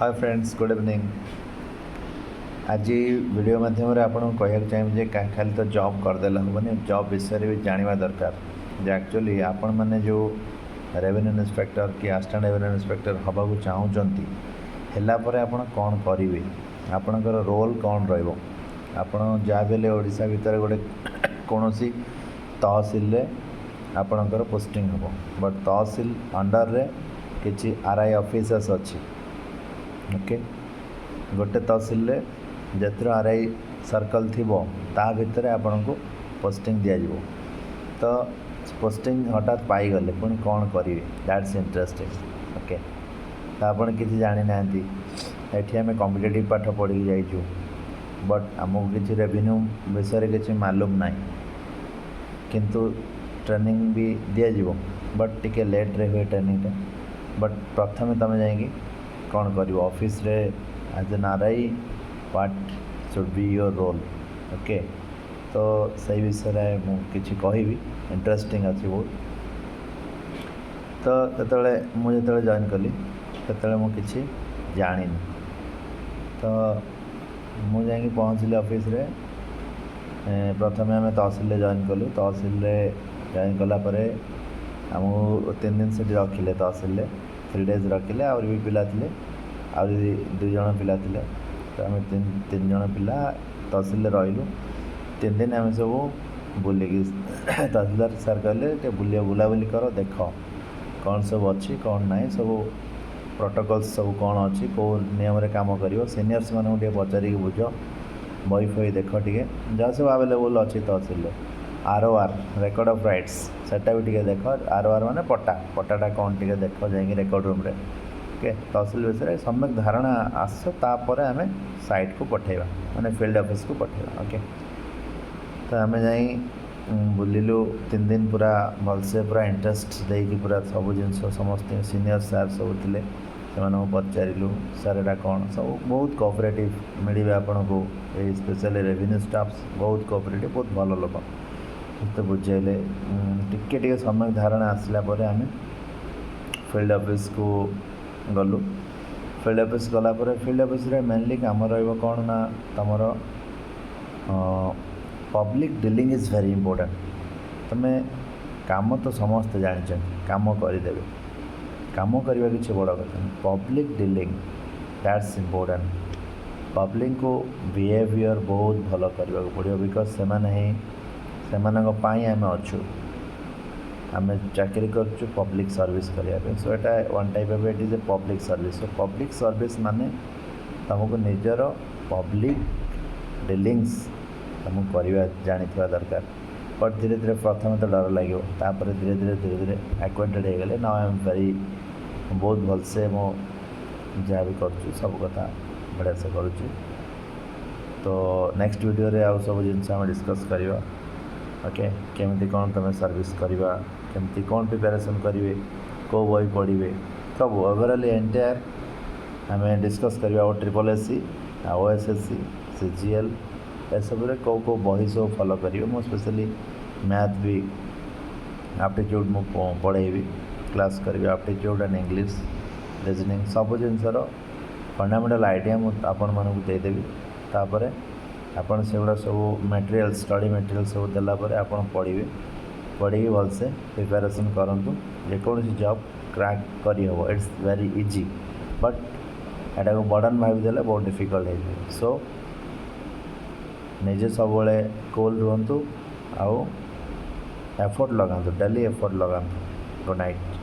Hi friends, good evening. ଆଜି video ମାଧ୍ୟମରେ ଆପଣଙ୍କୁ କହିବାକୁ ଚାହିଁବି ଯେ ଖାଲି ତ ଜବ୍ କରିଦେଲେ ହେବନି, ଜବ୍ ବିଷୟରେ ବି ଜାଣିବା ଦରକାର ଯେ ଆକ୍ଚୁଆଲି ଆପଣମାନେ ଯେଉଁ ରେଭିନ୍ୟୁ ଇନ୍ସପେକ୍ଟର କି ଆସିଷ୍ଟାଣ୍ଟ ରେଭିନ୍ୟୁ ଇନ୍ସପେକ୍ଟର ହେବାକୁ ଚାହୁଁଛନ୍ତି, ହେଲା ପରେ ଆପଣ କ'ଣ କରିବେ, ଆପଣଙ୍କର ରୋଲ୍ କ'ଣ ରହିବ। ଆପଣ ଯାହା ବି ହେଲେ ଓଡ଼ିଶା ଭିତରେ ଗୋଟେ କୌଣସି ତହସିଲରେ ଆପଣଙ୍କର ପୋଷ୍ଟିଂ ହେବ, ବଟ୍ ତହସିଲ ଅଣ୍ଡରରେ କିଛି ଆର୍ I officers ଅଛି। ଓକେ, ଗୋଟେ ତହସିଲରେ ଯେତେଟା ଆର୍ I circle ଥିବ, ତା ଭିତରେ ଆପଣଙ୍କୁ ପୋଷ୍ଟିଂ ଦିଆଯିବ। ତ ପୋଷ୍ଟିଂ ହଠାତ୍ ପାଇଗଲେ ପୁଣି କ'ଣ କରିବେ? That's interesting. Okay, ତ ଆପଣ କିଛି ଜାଣିନାହାନ୍ତି। ଏଠି ଆମେ କମ୍ପିଟେଟିଭ୍ ପାଠ ପଢ଼ିକି ଯାଇଛୁ, ବଟ୍ ଆମକୁ କିଛି ରେଭିନ୍ୟୁ ବିଷୟରେ କିଛି ମାଲୁମ ନାହିଁ। କିନ୍ତୁ ଟ୍ରେନିଂ ବି ଦିଆଯିବ, ବଟ୍ ଟିକେ ଲେଟ୍ରେ ହୁଏ ଟ୍ରେନିଂଟା। ବଟ୍ ପ୍ରଥମେ ତୁମେ ଯାଇକି କ'ଣ କରିବ ଅଫିସରେ? As an RI, what should be your role? Okay, ତ ସେଇ ବିଷୟରେ ମୁଁ କିଛି କହିବି। ଇଣ୍ଟରେଷ୍ଟିଂ ଅଛି ବହୁତ। ତ ଯେତେବେଳେ ମୁଁ ଯେତେବେଳେ ଜଏନ୍ କଲି, ସେତେବେଳେ ମୁଁ କିଛି ଜାଣିନି। ତ ମୁଁ ଯାଇକି ପହଞ୍ଚିଲି ଅଫିସରେ। ପ୍ରଥମେ ଆମେ ତହସିଲରେ ଜଏନ୍ କଲୁ। ତହସିଲରେ ଜଏନ୍ କଲା ପରେ ଆମକୁ 3 ଦିନ ସେଠି ରଖିଲେ। ତହସିଲରେ 3 ଡେଜ୍ ରଖିଲେ। ଆହୁରି ବି ପିଲା ଥିଲେ, ଆହୁରି ଦୁଇ ଜଣ ପିଲା ଥିଲେ। ତ ଆମେ ତିନି ତିନି ଜଣ ପିଲା ତହସିଲରେ ରହିଲୁ 3 ଦିନ। ଆମେ ସବୁ ବୁଲିକି, ତହସିଲଦାର ସାର୍ କହିଲେ, ଟିକେ ବୁଲାବୁଲି କର, ଦେଖ କ'ଣ ସବୁ ଅଛି, କ'ଣ ନାହିଁ, ସବୁ ପ୍ରୋଟୋକଲ୍ସ ସବୁ କ'ଣ ଅଛି, କେଉଁ ନିୟମରେ କାମ କରିବ, ସିନିୟର୍ସମାନଙ୍କୁ ଟିକେ ପଚାରିକି ବୁଝ, ବହି ଫହି ଦେଖ ଟିକେ, ଯାହା ସବୁ ଆଭେଲେବୁଲ୍ ଅଛି ତହସିଲରେ। ROR, record of rights, ସେଟା ବି ଟିକେ ଦେଖ। ଆର୍ ଓ ଆର୍ ମାନେ ପଟ୍ଟା। ପଟ୍ଟାଟା କ'ଣ ଟିକେ ଦେଖ ଯାଇକି ରେକର୍ଡ଼ ରୁମ୍ରେ। ଓକେ, ତହସିଲ ବିଷୟରେ ସମ୍ୟକ ଧାରଣା ଆସ, ତାପରେ ଆମେ ସାଇଟ୍କୁ ପଠାଇବା, ମାନେ ଫିଲ୍ଡ ଅଫିସକୁ ପଠାଇବା। ଓକେ, ତ ଆମେ ଯାଇ ବୁଲିଲୁ 3 ଦିନ ପୁରା ଭଲସେ, ପୁରା ଇଣ୍ଟରେଷ୍ଟ ଦେଇକି, ପୁରା ସବୁ ଜିନିଷ। ସମସ୍ତେ ସିନିୟର ସାର୍ ସବୁ ଥିଲେ, ସେମାନଙ୍କୁ ପଚାରିଲୁ, ସାର୍ ଏଇଟା କ'ଣ ସବୁ। ବହୁତ କୋଅପରେଟିଭ୍ ମିଳିବେ ଆପଣଙ୍କୁ। ଏଇ ସ୍ପେଶାଲି ରେଭିନ୍ୟୁ ଷ୍ଟାଫ୍ସ ବହୁତ କୋଅପରେଟିଭ୍, ବହୁତ ଭଲ ଲୋକ। ସମସ୍ତେ ବୁଝେଇଲେ। ଟିକେ ଟିକେ ସମ୍ୟକ ଧାରଣା ଆସିଲା ପରେ ଆମେ ଫିଲ୍ଡ ଅଫିସକୁ ଗଲୁ। ଫିଲ୍ଡ ଅଫିସ୍ ଗଲା ପରେ ଫିଲ୍ଡ ଅଫିସରେ ମେନଲି କାମ ରହିବ କ'ଣ ନା ତୁମର public dealing is very important. ତୁମେ କାମ ତ ସମସ୍ତେ ଜାଣିଛନ୍ତି, କାମ କରିଦେବେ, କାମ କରିବା କିଛି ବଡ଼ କଥା ନୁହେଁ। Public dealing, that's important. ପବ୍ଲିକକୁ behaviour ବହୁତ ଭଲ କରିବାକୁ ପଡ଼ିବ, because ସେମାନେ ହିଁ, ସେମାନଙ୍କ ପାଇଁ ଆମେ ଅଛୁ। ଆମେ ଚାକିରି କରୁଛୁ ପବ୍ଲିକ୍ ସର୍ଭିସ୍ କରିବା ପାଇଁ। ସୋ ଏଇଟା one type of, it is a public service. So public service ମାନେ ତୁମକୁ ନିଜର ପବ୍ଲିକ୍ ଡିଲିଙ୍ଗସ୍ ତୁମକୁ କରିବା ଜାଣିଥିବା ଦରକାର। ବଟ୍ ଧୀରେ ଧୀରେ, ପ୍ରଥମେ ତ ଡର ଲାଗିବ, ତାପରେ ଧୀରେ ଧୀରେ ଧୀରେ ଧୀରେ ଆକ୍ୱେଣ୍ଟେଡ଼ ହେଇଗଲେ, now I am very, ବହୁତ ଭଲସେ ମୁଁ ଯାହା ବି କରୁଛି, ସବୁ କଥା ବଢ଼ିଆ ସେ କରୁଛି। ତ ନେକ୍ସଟ ଭିଡ଼ିଓରେ ଆଉ ସବୁ ଜିନିଷ ଆମେ ଡିସ୍କସ୍ କରିବା। ଓକେ, କେମିତି କ'ଣ ତୁମେ ସର୍ଭିସ୍ କରିବା, କେମିତି କ'ଣ ପ୍ରିପାରେସନ୍ କରିବେ, କେଉଁ ବହି ପଢ଼ିବେ, ସବୁ ଓଭରାଲି ଏଣ୍ଟାୟାର ଆମେ ଡିସ୍କସ୍ କରିବା। ଆଉ ଟ୍ରିପଲ୍ ଏସ୍ ସି, ଆଉ O S S C, C G L, ଏସବୁରେ କେଉଁ କେଉଁ ବହି ସବୁ ଫଲୋ କରିବେ। ମୁଁ ସ୍ପେଶାଲି ମ୍ୟାଥ୍ ବି, ଆପ୍ଟିଚ୍ୟୁଡ଼୍ ମୁଁ ପଢ଼େଇବି, କ୍ଲାସ୍ କରିବି। ଆପ୍ଟିଚ୍ୟୁଡ଼୍ ଆଣ୍ଡ ଇଂଲିଶ, ରିଜନିଂ, ସବୁ ଜିନିଷର ଫଣ୍ଡାମେଣ୍ଟାଲ୍ ଆଇଡ଼ିଆ ମୁଁ ଆପଣମାନଙ୍କୁ ଦେଇଦେବି। ତାପରେ ଆପଣ ସେଗୁଡ଼ା ସବୁ ମେଟେରିଆଲ୍, ଷ୍ଟଡ଼ି ମେଟେରିଆଲ୍ ସବୁ ଦେଲା ପରେ ଆପଣ ପଢ଼ିବେ। ପଢ଼ିକି ଭଲସେ ପ୍ରିପାରେସନ୍ କରନ୍ତୁ। ଯେକୌଣସି ଜବ୍ କ୍ରାକ୍ କରିହେବ। It's very easy, but ଏଟାକୁ ବର୍ଡ଼ନ୍ ଭାବିଦେଲେ ବହୁତ ଡିଫିକଲ୍ଟ ହେଇଯିବ। ସୋ ନିଜେ ସବୁବେଳେ କୁଲ୍ ରୁହନ୍ତୁ ଆଉ ଏଫର୍ଟ ଲଗାନ୍ତୁ, ଡେଲି ଏଫର୍ଟ ଲଗାନ୍ତୁ। Good night.